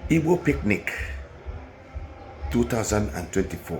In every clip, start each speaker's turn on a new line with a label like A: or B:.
A: Igbo Picnic 2024.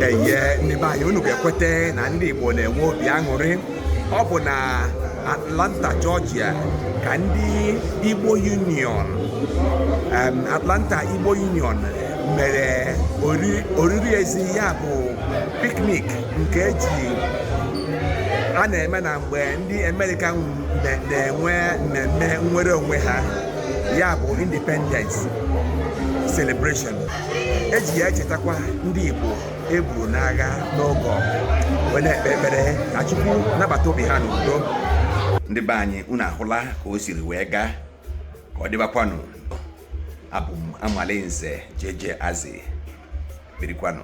A: Eye, ndị be anyị, unu ga-ekweta na ndị Igbo na-enwe obi aṅụrị. Ọ bụ na Atlanta, Georgia ka ndị Igbo Union, Atlanta Igbo Union mere oriri ezi, ya bụ picnic nke eji a na-eme na mgbe ndị Amerịka na-enwe mmemme nnwere onwe ha, ya bụ Independence Celebration. Eji ya echetakwa ndị Igbo egburu n'agha n'oge ọgụ, wee na-ekpe ekpere ka Chukwu nabata obi ha n'udo. Ndị be anyị, unu ahụla ka o siri wee gaa. Ka ọ dịbakwanụ. Abụ m Amalinze JJ Azi. Birikwanụ.